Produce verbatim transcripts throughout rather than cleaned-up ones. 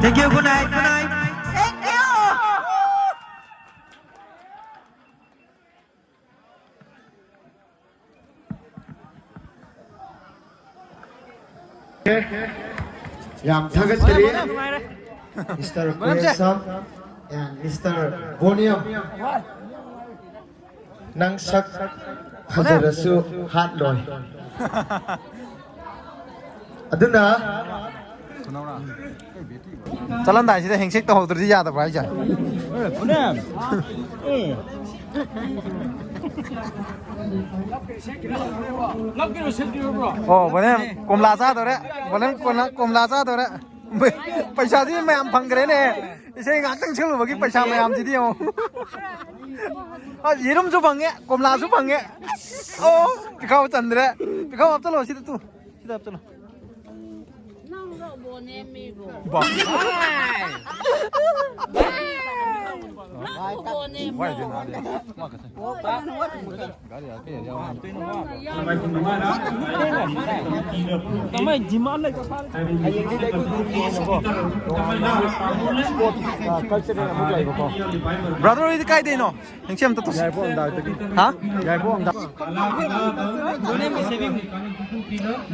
Thank you, good night, good night. Thank you. ꯌꯥꯝ ꯊꯥꯒꯠꯆꯔꯤ꯫ Mister Koyesam and mister Boniyam. ꯅꯪ ꯁꯛ ꯐꯖꯔꯁꯨ ꯍꯥꯠꯂꯣꯏ꯫ ꯑꯗꯨꯅ ꯆꯠꯂꯝꯗꯥꯏꯁꯤꯗ ꯍꯦꯡꯁꯦꯛ ꯇꯧꯍꯧꯗ꯭ꯔꯗꯤ ꯌꯥꯗꯕ꯭ꯔꯥ ꯍꯥꯏꯁꯦ? ꯑꯣ, ꯕꯣꯅꯦꯝ ꯀꯣꯝꯂꯥ ꯆꯥꯗꯧꯔꯦ꯫ ꯕꯣꯅꯦꯝ ꯀꯣꯝꯂꯥ, ꯀꯣꯝꯂꯥ ꯆꯥꯗꯧꯔꯦ꯫ ꯄꯩꯁꯥꯗꯤ ꯃꯌꯥꯝ ꯐꯪꯈ꯭ꯔꯦꯅꯦ꯫ ꯏꯁꯩ ꯉꯥꯛꯇꯪ ꯁꯤꯜꯂꯨꯕꯒꯤ ꯄꯩꯁꯥ ꯃꯌꯥꯝꯁꯤꯗꯤ ꯌꯦꯡꯉꯣ꯫ ꯑ, ꯌꯦꯔꯨꯝꯁꯨ ꯐꯪꯉꯦ, ꯀꯣꯝꯂꯥꯁꯨ ꯐꯪꯉꯦ꯫ ꯑꯣ, ꯄꯤꯈꯥꯎ ꯆꯟꯗ꯭ꯔꯦ꯫ ꯄꯤꯈꯥꯎ ꯍꯥꯞꯆꯜꯂꯣ ꯁꯤꯗ ꯇꯨ꯫ ꯁꯤꯗ ꯍꯥꯞꯆꯜꯂꯣ꯫ ꯅꯪꯔꯣ ꯕꯣꯅꯦꯝ ꯃꯤꯕꯨ? ꯕꯥ-, ꯅꯪ ꯈꯨꯕꯣꯟꯅꯦ꯫ ꯕ꯭ꯔꯗꯔ ꯍꯣꯏꯗꯤ ꯀꯥꯏꯗꯩꯅꯣ? ꯅꯪꯁꯦ ꯑꯝꯇ ꯇꯧꯁꯤ꯫ ꯍꯥ?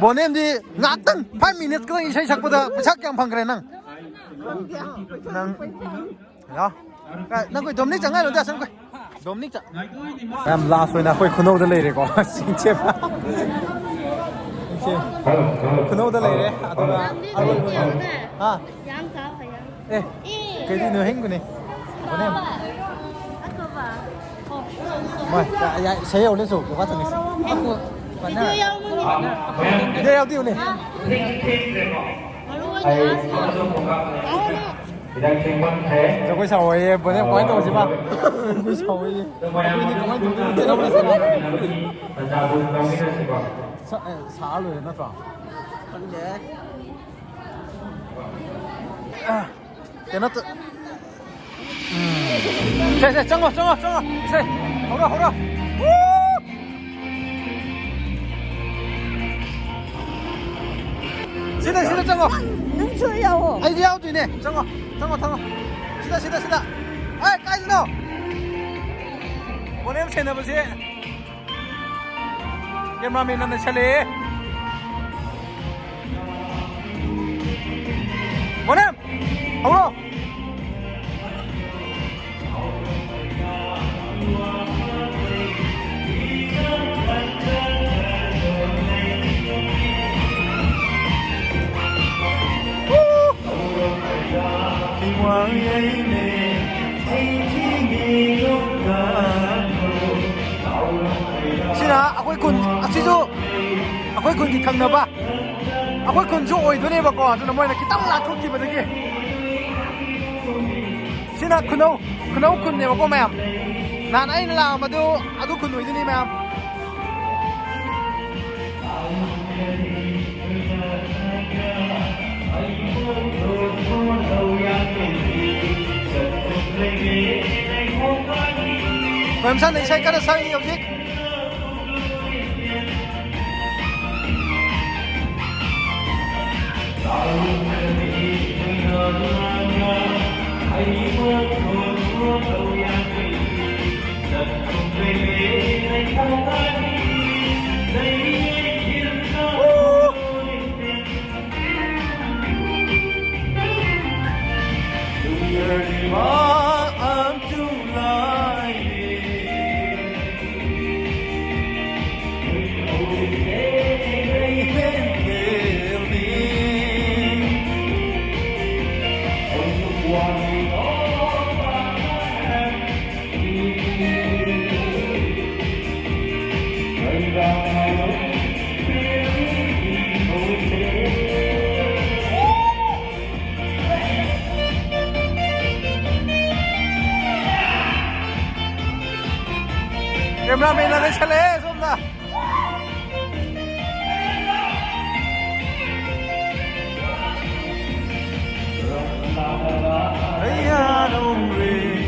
ꯕꯣꯅꯦꯝꯗꯤ ꯉꯥꯛꯇꯪ five minutes ꯈꯛꯇꯪ ꯏꯁꯩ ꯁꯛꯄꯗ ꯄꯩꯁꯥ ꯀꯌꯥꯝ ꯐꯪꯈ꯭ꯔꯦ ꯅꯪ? ꯅꯪ ꯌꯥ꯫ ꯅꯪ ꯑꯩꯈꯣꯏ ꯗꯣꯃꯤꯅꯤꯛ ꯆꯪꯉꯥꯏꯔꯣ, ꯗꯥ ꯁꯪ ꯑꯩꯈꯣꯏ ꯗꯣꯃꯤꯅꯤꯛ ꯆꯪ꯫ ꯌꯥꯝ ꯂꯥꯁ ꯑꯣꯏꯅ ꯑꯩꯈꯣꯏ ꯈꯨꯅꯧꯗ ꯂꯩꯔꯦꯀꯣ꯫ ꯁꯤꯡꯁꯦ ꯈꯨꯅꯧꯗ ꯂꯩꯔꯦ꯫ ꯑꯗꯨꯒ ꯑꯔꯣꯏꯕ ꯑꯣꯏꯅ ꯍꯥ? ꯑꯦ, ꯀꯩꯗꯤꯅꯣ ꯍꯤꯡꯒꯅꯤ꯫ ꯃꯣꯏ ꯌꯥꯏ ꯁꯍꯤ ꯍꯧꯅꯦ ꯁꯨ ꯀꯣ ꯊꯅꯤ꯫ ꯏꯗꯦ ꯌꯥꯎꯗꯤ ꯎꯅꯦ꯫ ꯈꯤꯇꯪ ꯊꯦꯡꯃꯟꯈ꯭ꯔꯦ꯫ ꯖꯒꯣꯏ ꯁꯥꯎꯋꯦ, ꯕꯣꯅꯦ ꯀꯃꯥꯏꯅ ꯇꯧꯁꯤꯕ? ꯖꯒꯣꯏ ꯁꯥꯎꯋꯦ꯫ ꯑꯩꯈꯣꯏꯗꯤ ꯀꯃꯥꯏꯅ ꯇꯧꯗꯣꯏꯅꯣ? ꯇꯦꯔꯥ ꯕꯣꯅꯦ ꯁꯥꯎꯋꯦ꯫ ꯁꯥ-, ꯑꯦ, ꯁꯥꯔ ꯂꯣꯏꯔꯦ ꯅꯠꯇ꯭ꯔꯣ? ꯈꯪꯗꯦ꯫ ꯑ, ꯀꯩꯅꯣ ꯇ-, ꯎꯝ꯫ ꯁꯦ, ꯁꯦ, ꯆꯪꯉꯣ, ꯆꯪꯉꯣ, ꯆꯪꯉꯣ꯫ ꯁꯦ, ꯍꯧꯔꯣ, ꯍꯧꯔꯣ꯫ ꯎ! ꯁꯤꯗ, ꯁꯤꯗ ꯆꯪꯉꯣ꯫ ꯅꯪꯁꯨ ꯌꯥꯎꯑꯣ꯫ ꯑꯩꯗꯤ ꯌꯥꯎꯗꯣꯏꯅꯦ꯫ ꯆꯪꯉꯣ, ꯆꯪꯉꯣ, ꯆꯪꯉꯣ꯫ ꯁꯤꯗ, ꯁꯤꯗ, ꯁꯤꯗ꯫ ꯑꯦ, ꯀꯥꯏꯗꯅꯣ? ꯕꯣꯅꯦꯝ ꯁꯦꯟꯅꯕꯁꯦ ꯀꯦꯃꯦꯔꯥꯃꯦꯟꯅ ꯅꯩꯁꯜꯂꯛꯑꯦ꯫ ꯕꯣꯅꯦꯝ! ꯍꯧꯔꯣ! ꯁꯤꯅ ꯑꯩꯈꯣꯏ ꯈꯨꯟ ꯑꯁꯤꯁꯨ ꯑꯩꯈꯣꯏ ꯈꯨꯟꯒꯤ ꯊꯪꯅꯕ ꯑꯩꯈꯣꯏ ꯈꯨꯟꯁꯨ ꯑꯣꯏꯗꯣꯏꯅꯦꯕꯀꯣ, ꯑꯗꯨꯅ ꯃꯣꯏꯅ ꯈꯤꯇꯪ ꯂꯥꯞꯊꯣꯛꯈꯤꯕꯗꯒꯤ꯫ ꯁꯤꯅ ꯈꯨꯅꯧ, ꯈꯨꯅꯧ ꯈꯨꯟꯅꯦꯕꯀꯣ ꯃꯌꯥꯝ꯫ ꯅꯍꯥꯟ ꯑꯩꯅ ꯂꯥꯛꯑꯝꯕꯗꯨ ꯑꯗꯨ ꯈꯨꯟ ꯑꯣꯏꯗꯣꯏꯅꯤ ꯃꯌꯥꯝ꯫ ꯃꯦꯝꯁꯟꯅ ꯏꯁꯩ ꯀꯟꯅ ꯁꯛꯏ ꯍꯧꯖꯤꯛ꯫ ꯀꯦꯃꯦꯔꯥꯃꯦꯟꯅ ꯂꯩꯁꯜꯂꯛꯑꯦ ꯁꯣꯝꯗ꯫ ꯑꯩꯌꯥ ꯅꯣꯡꯂꯩ꯫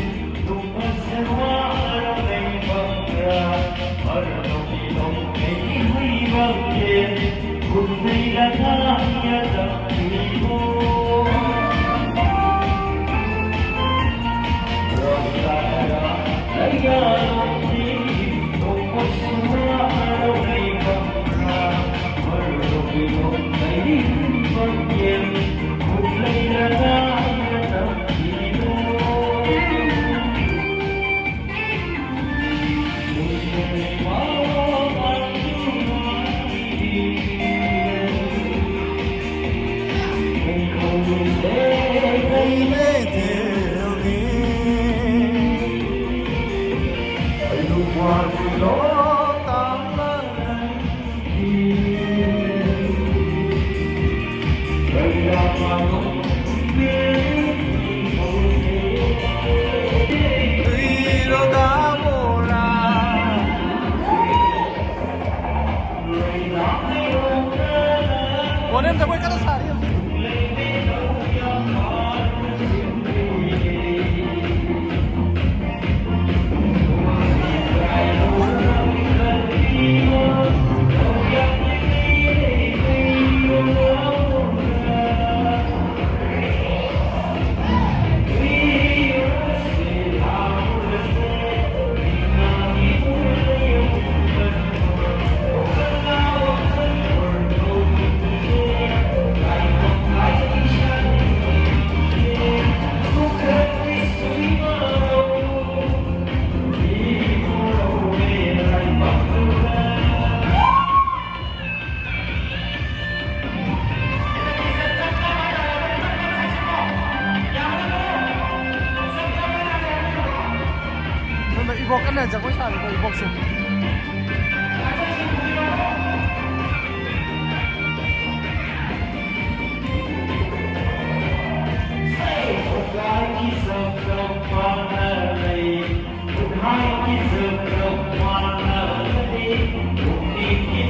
ꯋꯥꯔꯦꯝ ꯖꯒꯣꯏ ꯀꯟꯅ ꯁꯥꯔꯤ ꯍꯧꯖꯤꯛ꯫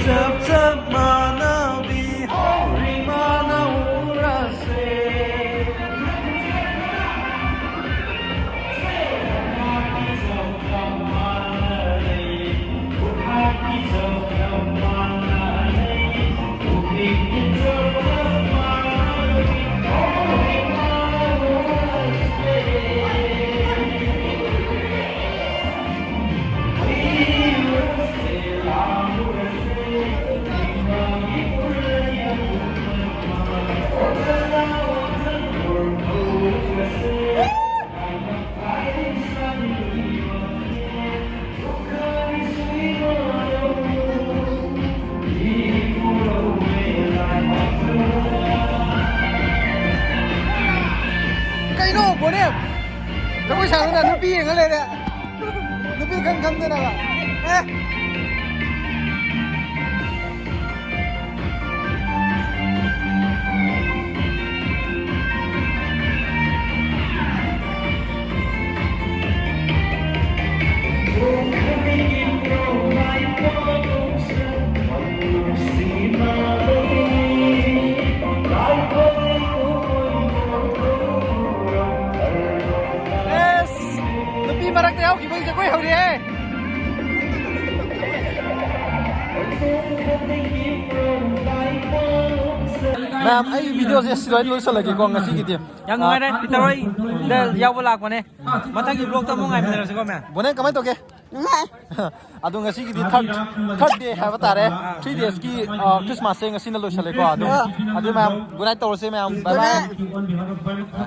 ꯆꯞ ꯆꯞ ꯃꯥꯟꯅꯕꯤ ꯍꯧꯔꯤ ꯃꯥꯟꯅ ꯎꯔꯁꯦ꯫ ꯀꯩꯅꯣ ꯕꯣꯅꯦ? ꯖꯒꯣꯏ ꯁꯥꯗꯅ ꯅꯨꯄꯤ ꯌꯦꯡꯉ ꯂꯩꯔꯦ꯫ ꯅꯨꯄꯤ ꯈꯪ ꯈꯪꯗꯅꯕ꯫ ꯑꯦ꯫ ꯑꯦꯁ! ꯅꯨꯄꯤ ꯃꯔꯛꯇ ꯌꯥꯎꯈꯤꯕꯒꯤ ꯖꯒꯣꯏ ꯍꯧꯔꯤꯍꯦ! ꯃꯌꯥꯝ, ꯑꯩ ꯚꯤꯗꯤꯑꯣꯁꯦ ꯁꯤꯗ ꯂꯣꯏꯁꯤꯜꯂꯒꯦꯀꯣ ꯉꯁꯤꯒꯤꯗꯤ꯫ ꯌꯥꯝ ꯅꯨꯡꯉꯥꯏꯔꯦ, ꯄꯤꯇꯔ ꯍꯣꯏꯗ ꯌꯥꯎꯕ ꯂꯥꯛꯄꯅꯦ꯫ ꯃꯊꯪꯒꯤ ꯕ꯭ꯂꯣꯛꯇ ꯑꯃꯨꯛ ꯉꯥꯏꯃꯤꯟꯅꯔꯁꯤꯀꯣ, ꯃꯌꯥꯝ꯫ ꯕꯣꯅꯦ, ꯀꯃꯥꯏꯅ ꯇꯧꯒꯦ? ꯅꯨꯡꯉꯥꯏ꯫ ꯑꯗꯣ ꯉꯁꯤꯒꯤꯗꯤ ꯊꯥꯔꯠ, ꯊꯥꯔꯠ ꯗꯦ ꯍꯥꯏꯕ ꯇꯥꯔꯦ꯫ ꯊ꯭ꯔꯤ ꯗꯦꯁꯀꯤ, ꯑ, ꯈ꯭ꯔꯤꯁꯃꯥꯁꯁꯦ ꯉꯁꯤꯅ ꯂꯣꯏꯁꯤꯜꯂꯦꯀꯣ꯫ ꯑꯗꯣ, ꯑꯥ꯫ ꯑꯗꯨ ꯃꯌꯥꯝ, ꯒꯨꯗ ꯅꯥꯏꯠ ꯇꯧꯔꯁꯦ ꯃꯌꯥꯝ꯫ ꯕꯥꯏ ꯕꯥꯏ꯫ ꯕꯣꯅꯦ꯫